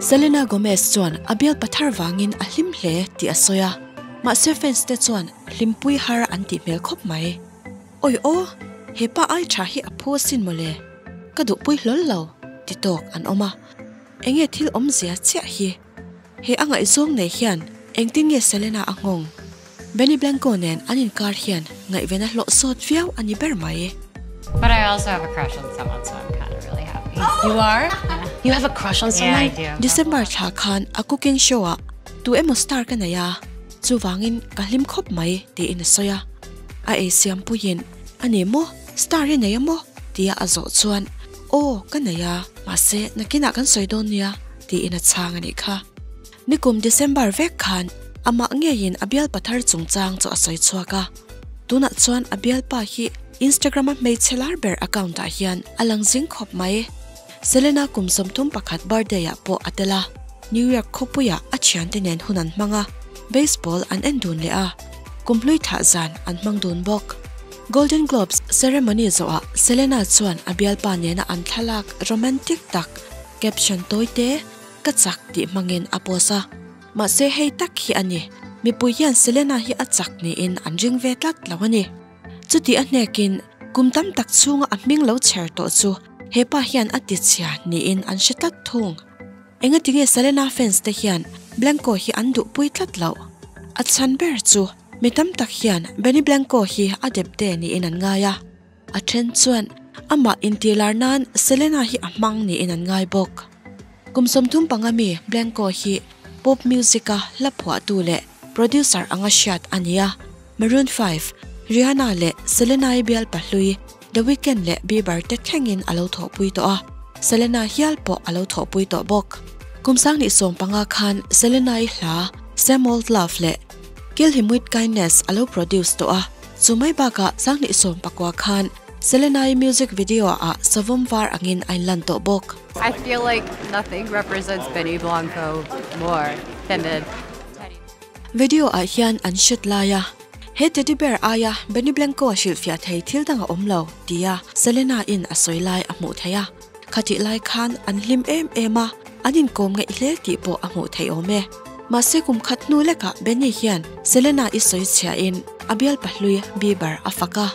Selena Gomez chuan a bialpa thar vangin a hlim hle tih a sawi a, mahse fans te chuan hlimpui har an tih hmel khawp mai. Awi aw, he pa ai tha hi a phu asin mawle, ka duhpui hlawl lo ti tawk an awm a, enge thil awmzia chiah hi? He a ngaihzawng nei hian engtin nge Selena a nghawng? Benny Blanco nen an inkar hian ngaihven a hlawh sawt viau a ni ber mai. But I also have a crush on someone so I'm kind of really happy. You are? You have a crush on someone? Yeah, I do. December thla khan a cooking show ah tu emaw star ka nei a, chuvangin ka hlim khawp mai tiin a sawi a. A ei siam puiin, A ni maw? Star i nei a maw? tia a zawh chuan, Aw, ka nei a, mahse nakinah kan sawi dawn nia tiin a chhang a nih kha. Nikum December vek khan amah ngeiin a bialpa thar chungchang chu a sawi chhuak a, tunah chuan a bialpa hi Instagram-a hmeichhe lar ber account-ah hian a lang zing khawp mai. Selena kum 31 birthday-ah pawh a tel a, New York khawpuiah a thiante nen hun an hmang a, baseball an en dun leh a, kum hlui thlah zan an hmang dun bawk. Golden Globes ceremony zawhah Selena chuan a bialpa nena an thlalak romantic tak caption tawi te, Ka chak tih hmangin a post a, mahse hei tak hi a ni, mipui hian Selena hi a chak niin an ring ve tlat lo a ni. Chuti a hnekin kum tam tak chhunga a hming lo chher tawh chu hepa hian a ti chhia niin an hre tlat thung. Engatinge Selena fans te hian Blanco hi an duhpui tlat loh? A chhan ber chu mi tam tak hian Benny Blanco hi a depte niin an ngai a. A then chuan amah intihlar nan Selena hi a hmang niin an ngai bawk. Kum 35 mi Blanco hi pop music-a hla phuahtu leh producer anga hriat a ni a, Maroon 5, Rihanna leh Selena-i bial pahlui The Weeknd leh Bieber te thlengin a lo thawhpui tawh a, Selena hial pawh a lo thawhpui tawh bawk. Kum 2015 khan Selena-i hla Same Old Love leh Kill Him With Kindness a lo produce tawh a, chu mai bakah 2019 khan Selena-i music video ah savawm var angin a inlan tawh bawk. I feel like nothing represents Benny Blanco more than the teddy bear. Video ah hian an shoot lai a, he teddy bear aia Benny Blanco a hrilhfiah thei thil dang a awm lo tia Selena in a sawi lai a hmuh theih a, khatih lai khan an hlim em em a, an inkawm ngeih hle tih pawh a hmuh theih awm e. Mahse kum khat hnu lekah Benny hian Selena i sawi chhiahin a bial pahlui Bieber a fak a.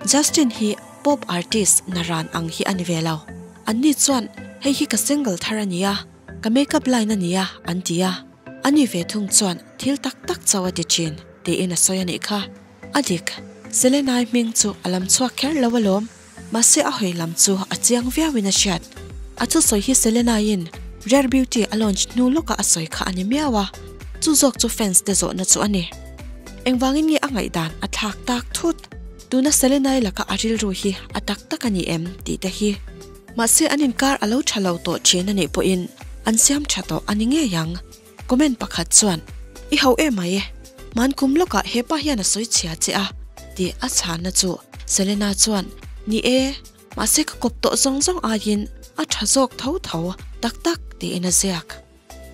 Justin hi pop artist naran ang hi a ni ve lo. Anni chuan hei hi ka single thar a nia, ka makeup line a nia an ti a. Ani ve thung chuan thil tak tak chauh a ti thin tiin a sawi a nih kha. A dik, Selena-i hming chu a lam chhuak kher lo alawm. Mahse a hawi lam chu a chiang viauin a hriat. A thusawi hi Selena-in Rare Beauty a launch hnu lawkah a sawi kha a ni miau a, chu zawk chu fans te zawhna chu a ni. Engvangin nge a ngaihdan a thlak tak thut? Tuna Selena-i laka a rilru hi a tak tak a ni em tih te hi. Mahse an inkar a lo tha lo tawh thin a nih pawhin an siam tha tawh a ni ngei ang. Comment pakhat chuan, I ho em mai, hman kum lawkah hepa hian a sawi chhia che a, tih a chhanna chu Selena chuan, Ni e, mahse ka kawp tawh zawng zawng aiin a tha zawk tho tho tak tak tiin a ziak.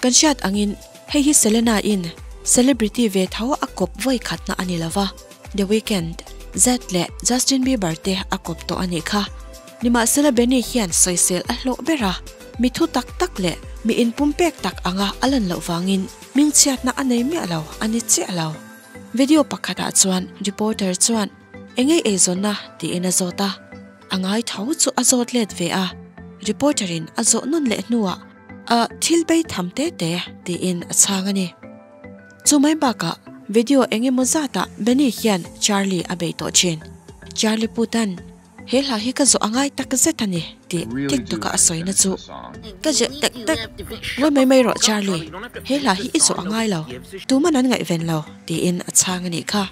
Kan hriat angin hei hi Selena in celebrity ve tho a kawp vawi khatna a ni lova, The Weeknd, Zedd leh Justin Bieber te a kawp tawh a nih kha. Nimahsela Benny hian sawisel a hlawh ber a, mi thu tak tak leh mi inpumpek tak anga a lan loh vangin hmingchhiatna a nei miah lo a ni chiah lo. Video pakhatah chuan reporter chuan Engei eizawnna tiin a zawt a, a ngai tho chu a zawt let ve a, reporter in a zawh nawn leh hnuah a thil bei tham te te tiin a chhang a ni. Chu mai bakah video eng emaw zatah Benny hian Charlie a bei tawh thin. Charlie Puth-a'n He hla hi ka zawh a ngai tak zet a ni tih TikTok-a a sawina chu ka zeh tek tek. Ngawi mai mai rawh Charlie, he hla hi i zawh a ngai lo, tuman an ngaihven lo tiin a chhang a nih kha.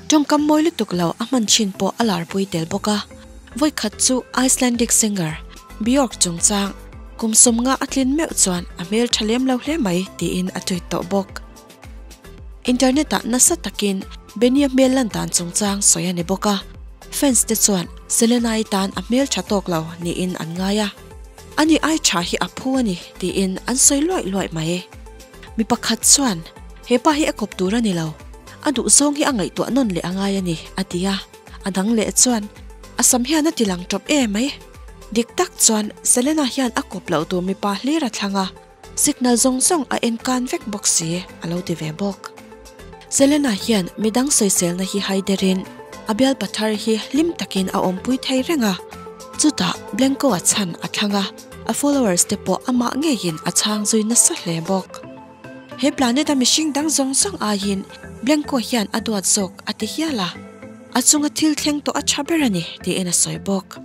Tawngkam mawi lutuk lo a hman chin pawh a larpui tel bawk a. Vawikhat chu Icelandic singer Bjork chungchang kum 50 a tlin meuh chuan a hmel tha lem lo hle mai tiin a tweet tawh bawk. Internet-ah nasa takin Benny-a hmel lan dan chungchang sawi a ni bawk a, fans te chuan Selena-i tan a hmel tha tawk lo niin an ngai a, ani ai tha hi a phu a ni tiin an sawi luaih luaih mai. Mi pakhat chuan, He pa hi a kawp tur a ni lo, a duhzawng hi a ngaihtuah nawn leh a ngai a ni, a ti a, a dang leh chuan, A sam hian a ti lang tawp e mai. Dik tak chuan Selena hian a kawp loh tur mipa hlir a thlang a. Signal zawng zawng a en kan vek bawk si, a lo ti ve bawk. Selena hian midang sawiselna hi hai derin a bialpa thar hi hlim takin a awmpui thei reng a. Chutah Blanco-a chhan a thlang a, a followers te pawh amah ngeiin a chhang zui nasa hle bawk. He planet a mihring dang zawng zawng aiin Blanco hian a duat zawk a ti hial a, a chunga thil thleng tawh a tha ber a ni tiin a sawi bawk.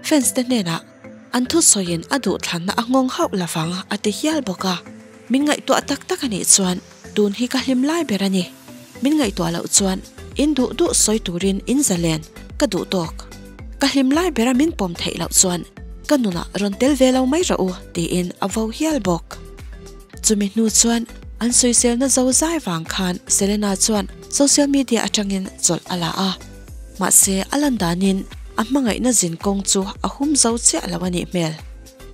Fans te hnenah an thusawiin a duhthlanna a nghawng hauh lovang a ti hial bawk a, min ngaihtuah tak tak a nih chuan tun hi ka hlim lai ber a ni. Min ngaihtuah loh chuan in duh duh sawi turin in zalen ka duh tawk. Ka hlim lai bera min pawm theih loh chuan ka nunah rawn tel ve lo mai rawh u tiin a vo hial bawk. Chumi hnu chuan an sawiselna zo zai vang khan Selena chuan social media atangin chawlh a la a. Mahse a lan danin a hmangaihna zin kawng chu a hum zo chiah lo a nih hmel.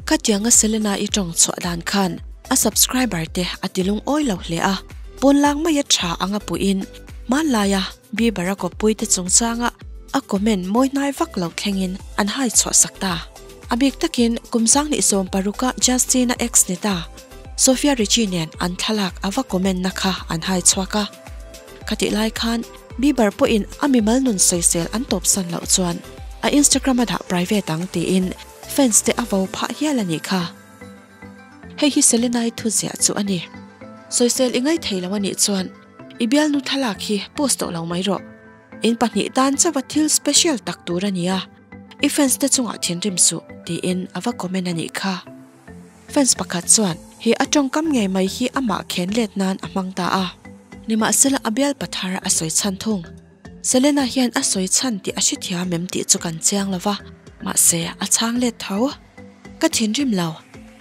Khatianga Selena i tawng chhuah dan khan a subscriber te a ti lungawi lo hle a, pawnlang maia tha anga puhin hmanlaia Bieber a kawppui te chungchanga a comment mawi hnai vak lo thlengin an hai chhuah sak ta. A bik takin kum 2016 a Justin-a ex ni ta, Sofia Richie nen an thlalak a va comment na kha an hai chhuak a. Khatih lai khan Bieber pawhin a mimal nun sawisel an tawpsan loh chuan a Instagram a dah private ang tiin fans te a vo phah hial a nih kha. Hei hi Selena-i thu ziah chu a ni. Sawisel i ngai thei lo a nih chuan i bialnu thlalak hi post tawh lo mai rawh. In pahnih tan chauha thil special tak tur a nia. I fans te chungah thinrim suh tiin a va comment a nih kha. Fans pakhat chuan he a tawngkam ngei mai hi amah khen let nan a hmang ta a. Nimahsela a bial pathar a sawi chhan thung. Selena hian a sawi chhan tih a hrethiam em tih chu kan chiang lo va, mahse a chhang let tho. Ka thinrim lo.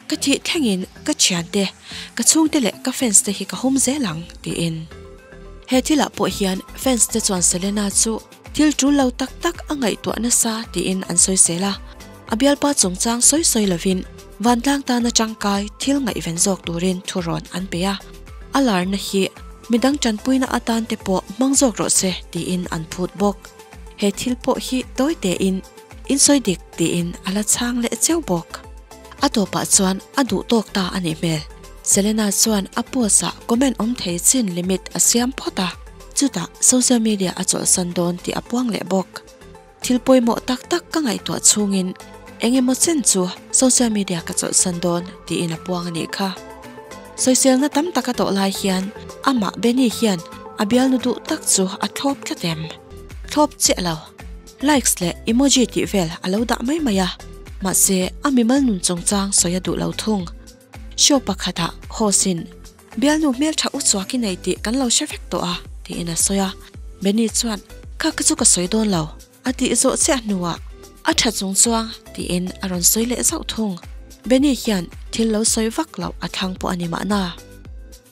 Ka thih thlengin ka thiante, ka chhungte leh ka fans te hi ka hum zel ang, tiin. He thilah pawh hian fans te chuan Selena chu thil tul lo tak tak a ngaihtuah nasa tiin an sawisel a. A bialpa chungchang sawi sawi lovin vantlang tana tangkai thil ngaihven zawk turin thurawn an pe a. A larna hi midang tanpuina atan te pawh hmang zawk rawh se tiin an phut bawk. He thil pawh hi tawi tein insawi dik tiin a la chhang leh cheu bawk. A tawpah chuan a duh tawk ta a nih hmel. Selena chuan a post ah comment awm thei chin limit a siam phawt a, chutah social media a chawlhsan dawn tih a puang leh bawk. Thil pawimawh tak tak ka ngaihtuah chhungin eng emaw chen chu social media ka chawlhsan dawn tiin a puang a nih kha. Sawiselna tam tak a tawh lai hian amah Benny hian a bialnu duh tak chu a thlawp tlat em? Thlawp chiah lo. Likes leh emoji tih vel a lo dah mai mai a, mahse a mimal nun chungchang sawi a duh lo thung. Show pakhatah host in Bialnu hmeltha u chuak i nei tih kan lo hre vek tawh a, tiin a sawi a. Benny chuan, Kha ka chu ka sawi dawn lo, a tih zawh chiah hnuah, A tha chung chuang, tiin a rawn sawi leh zauh thung. Benny hian thil lo sawi vak loh a thlang pawh a ni mahna.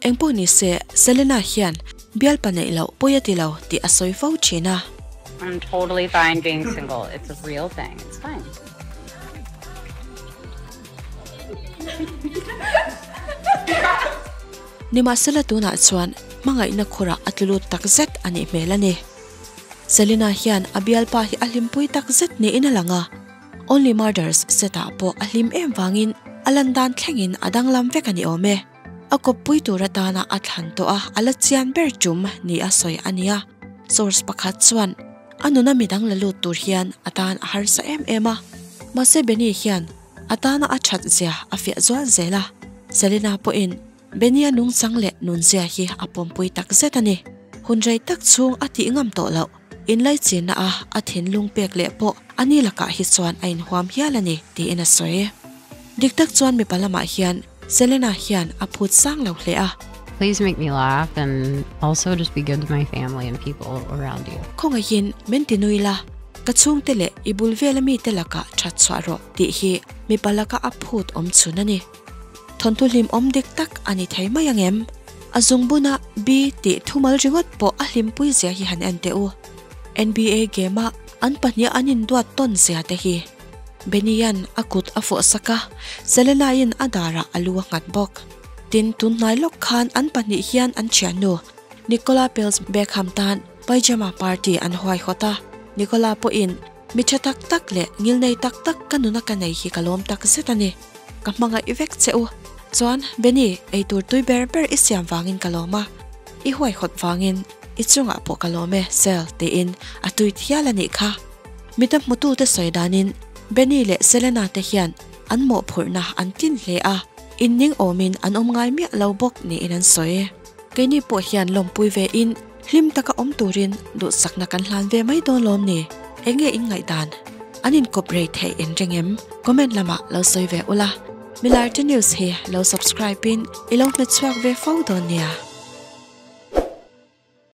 Engpawh ni se, Selena hian bialpa neih loh pawi a ti lo tih a sawi fo thin a. I'm totally fine being single, it's a real thing, it's fine. Nimahsela tunah chuan hmangaihna khurah a tlu lut tak zet a nih hmel a ni. Selena hian a bialpa hi a hlimpui tak zet niin a lang a, Only Murders set-ah pawh a hlim em vangin a lan dan thlengin a danglam vek a ni awm e. A kawppui tur atana a thlan tawh a, a la chian ber tum ni a sawi a nia. Source pakhat chuan a nuna midang la lut tur hian a tan a harsa em em a, mahse Benny hian a tana a that zia a fiah zual zel a, Selena pawhin Benny-a nungchang leh nunzia hi a pawmpui tak zet a ni. Hun rei tak chhung a tih ngam tawh loh, inlaichinna a a thinlung pek leh pawh a ni lakah hi chuan a inhuam hial a ni tiin a sawi. Dik tak chuan mipa lamah hian Selena hian a phut sang lo hle a. Please make me laugh and also just be good to my family and people around you. Khawngaihin min ti nui la, ka chhungte leh i bul vela mite lakah that chhuah rawh tih hi mipa laka a phut awm chhun a ni. Thawnthu hlim awm dik tak a ni thei mai ang em? A zungbuna B tih thumal ringawt pawh a hlimpui zia hi han en teh u. NBA game a an pahnih an induat tawn zia te hi. Benny-a'n a kut a fawh sak a, Selena-in a darah a lu a nghat bawk. Tin, tun hnai lawk khan an pahnih hian an thiannu Nicola Peltz Beckham tan pyjama party an huaihawt a, Nicola pawhin mi tha tak tak leh ngilnei tak tak ka nuna ka nei hi ka lawm tak zet a ni. Ka hmangaih vek che u. Chuan, Benny, eitur tui ber ber i siam vangin ka lawm a, i huaihawt vangin i chungah pawh ka lawm e, Sel, tiin a tui thial a nih kha. Midang hmutute sawi danin Benny leh Selena te hian an mawhphurhna an tlin hle a, inning awmin an awm ngai miah lo bawk niin an sawi. Keini pawh hian lawmpui ve in hlim taka awm turin duhsakna kan hlan ve mai dawn lawm ni? Enge in ngaihdan? An inkawp rei theih in ring em? Comment lamah lo sawi ve ula. Milarte News hi lo subscribe in i lo hmet chhuak ve fo dawn nia.